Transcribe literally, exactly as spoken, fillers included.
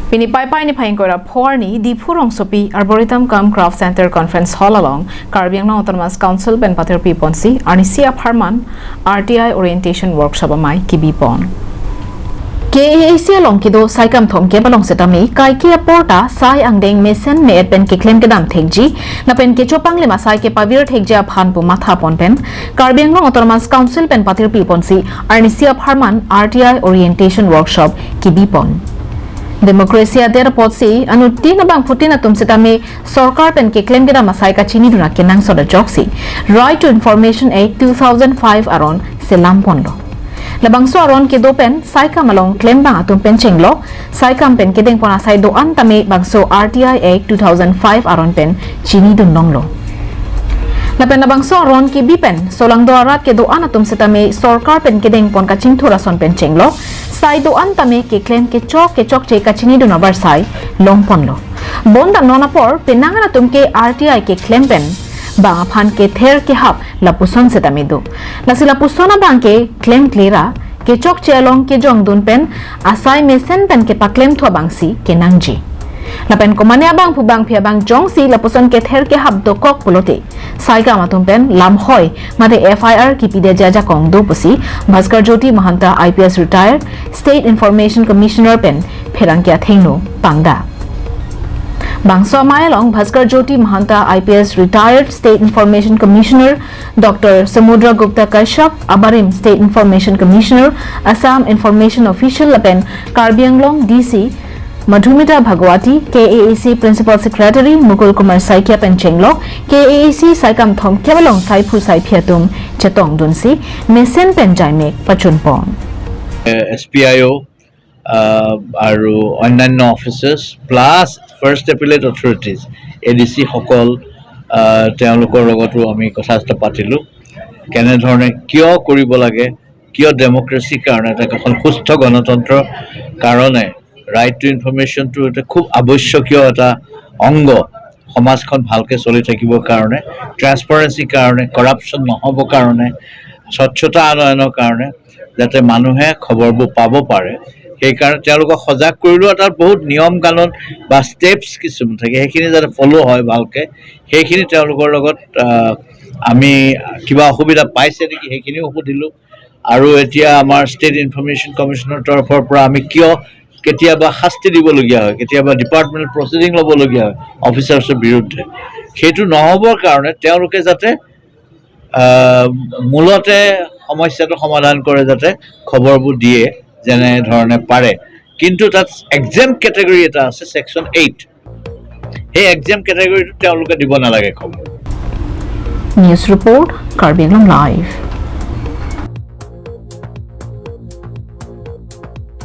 Pini Paipai niphai ingkoi ra pho arni Diphu rongsopi Arboretum cum Craft Center Conference Hall along Karbi Anglong Autonomous Council pen patirpi ponsi arnisi apharman R T I Orientation Workshop amei kebi pon. K A A C along kedo saikam thomkep along setame kaike aporta sai angdeng mesen me-et pen keklem kedam thekji lapen kecho panglim asai kepavir thekji aphan pu matha pon pen Karbi Anglong Autonomous Council pen patirpi ponsi arnisi apharman R T I Orientation Workshop kebi pon. Democracy adet apotsi anuttin abangphutin atum setame sorkar pen keklem kedam asai kachinidun akenangsot ajoksi Right to Information Act two thousand five aron selam ponlo. Labangso aron kedo pen saikam along klembang atum pen chenglok, saikam pen kedeng pon asai do-an tame bangso R T I Act two thousand five aron pen chinidun longlo. Lapen labangso aron kebi pen solangdo arat kedo-an atum setame sorkar pen kedeng pon kachingthur ason pen chenglok, sai do-an tame keklem kechok kechokche kachinidun avarsai long ponlo. Bonta non apor penang an atum ke R T I keklem pen bang aphan kether kehap lapuson setame do. Lasi lapuson abang ke klemkle ra kechokche along kejongdun pen asai mesen pen kepaklem thu abangsi kenangji. Lapen komane abangphu bangphi abang jongsi lapuson kether kehap dokok pulote saikam atum pen lamhoi mate F I R kepidetji ajakong do pusi Bhaskar Jyoti Mahanta I P S retired State Information Commissioner pen pherangke athengno pangda. Bangso amei along Bhaskar Jyoti Mahanta I P S retired State Information Commissioner Doctor Samudra Gupta Kashyap, abarim State Information Commissioner, Assam Information Official lapen Karbi Anglong D C Madhumita Bhagwati, K A A C Principal Secretary Mukul Kumar Saikia pen chenglok K A A C saikam thomkep along saiphu saiphi atum chetongdunsi mesen pen jaimek pachun pon. S P I O' আৰু অন্যান্য officers plus first appellate authorities A D চিসকল আহ, তেওঁলোকৰ লগতো আমি কথা চথা পাতিলোঁ। কেনেধৰণে কিয় কৰিব লাগে, কিয় ডেমক্ৰেচিৰ কাৰণে, এটা এখন সুস্থ গণতন্ত্ৰৰ কাৰণে ৰাইট টু ইনফৰমেশ্যনটো এটা খুব আৱশ্যকীয় এটা অংগ। সমাজখন ভালকৈ চলি থাকিবৰ কাৰণে, ট্ৰেন্সপাৰেঞ্চিৰ কাৰণে, কৰাপশ্যন নহ'বৰ কাৰণে, স্বচ্ছতা আনয়নৰ কাৰণে, যাতে মানুহে খবৰবোৰ পাব পাৰে। সেইকাৰণে তেওঁলোকক সজাগ কৰিলোঁ। তাত বহুত নিয়ম কানুন বা ষ্টেপছ কিছুমান থাকে, সেইখিনি যাতে ফ'ল' হয় ভালকৈ, সেইখিনি তেওঁলোকৰ লগত আহ, আমি কিবা অসুবিধা পাইছে নেকি সেইখিনিও সুধিলোঁ। আৰু এতিয়া আমাৰ ষ্টেট ইনফৰমেশ্যন কমিশ্যনৰ তৰফৰ পৰা আমি কিয় কেতিয়াবা শাস্তি দিবলগীয়া হয়, কেতিয়াবা ডিপাৰ্টমেণ্টেল প্ৰচিডিং ল'বলগীয়া হয় অফিচাৰ্ছৰ বিৰুদ্ধে, সেইটো নহ'বৰ কাৰণে তেওঁলোকে যাতে আহ, মূলতে সমস্যাটো সমাধান কৰে, যাতে খবৰবোৰ দিয়ে যেনেধৰণে পাৰে। কিন্তু তাত একজেম্প কেটেগৰী এটা আছে, ছেকশ্যন এইট, সেই একজেম্প কেটেগৰীটো তেওঁলোকে দিব নালাগে খবৰ। News report, Karbi Anglong Live.